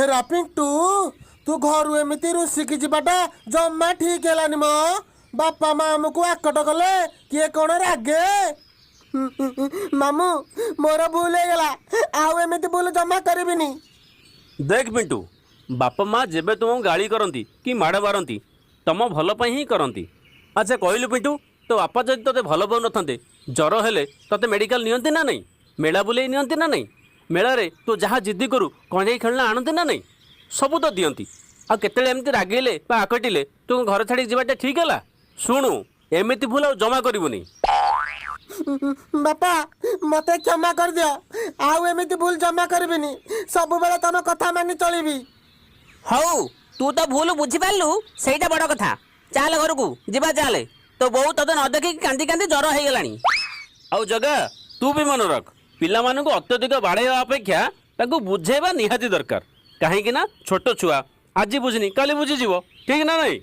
ହେରା ପିଣ୍ଟୁ, ତୁ ଘରୁ ଏମିତି ରୁଷିକି ଯିବାଟା ଜମା ଠିକ ହେଲାନି ମ। ବାପା ମା ଆମକୁ ଆକଟ କଲେ କିଏ କଣ ରାଗେ? ମାମୁଁ, ମୋର ଭୁଲ ହେଇଗଲା, ଆଉ ଏମିତି ଭୁଲ ଜମା କରିବିନି। ଦେଖ ପିଣ୍ଟୁ, ବାପା ମା ଯେବେ ତୁମକୁ ଗାଳି କରନ୍ତି କି ମାଡ଼ ମାରନ୍ତି, ତମ ଭଲ ପାଇଁ ହିଁ କରନ୍ତି। ଆଚ୍ଛା କହିଲୁ ପିଣ୍ଟୁ, ତୋ ବାପା ଯଦି ତୋତେ ଭଲ ପାଉନଥାନ୍ତେ, ଜ୍ୱର ହେଲେ ତୋତେ ମେଡ଼ିକାଲ ନିଅନ୍ତି ନା ନାହିଁ? ମେଳା ବୁଲେଇ ନିଅନ୍ତି ନା ନାହିଁ? ମେଳାରେ ତୁ ଯାହା ଜିଦ୍ଦି କରୁ କଣ୍ଢେଇ ଖେଳନା ଆଣନ୍ତି ନା ନାହିଁ? ସବୁ ତ ଦିଅନ୍ତି। ଆଉ କେତେବେଳେ ଏମିତି ରାଗିଲେ ବା ଆକଟିଲେ ତୁ ଘର ଛାଡ଼ିକି ଯିବାଟା ଠିକ୍ ହେଲା? ଶୁଣୁ, ଏମିତି ଭୁଲ ଆଉ ଜମା କରିବୁନି। ବାପା, ମତେ କ୍ଷମା କରିଦିଅ, ଆଉ ଏମିତି ଭୁଲ ଜମା କରିବିନି। ସବୁବେଳେ ତମ କଥା ମାନି ଚଳିବି। ହଉ, ତୁ ତ ଭୁଲ ବୁଝିପାରିଲୁ, ସେଇଟା ବଡ କଥା। ଚାଲ ଘରକୁ ଯିବା, ଚାଲେ। ତୋ ବୋଉ ତୋତେ ନ ଦେଖିକି କାନ୍ଦି କାନ୍ଦି ଜର ହେଇଗଲାଣି। ଆଉ ଜଗା, ତୁ ବି ମନେ ରଖ, ପିଲାମାନଙ୍କୁ ଅତ୍ୟଧିକ ବାଡ଼େଇବା ଅପେକ୍ଷା ତାଙ୍କୁ ବୁଝେଇବା ନିହାତି ଦରକାର। କାହିଁକି ନା ଛୋଟ ଛୁଆ, ଆଜି ବୁଝିନି କାଲି ବୁଝିଯିବ, ଠିକ ନା ନାଇଁ?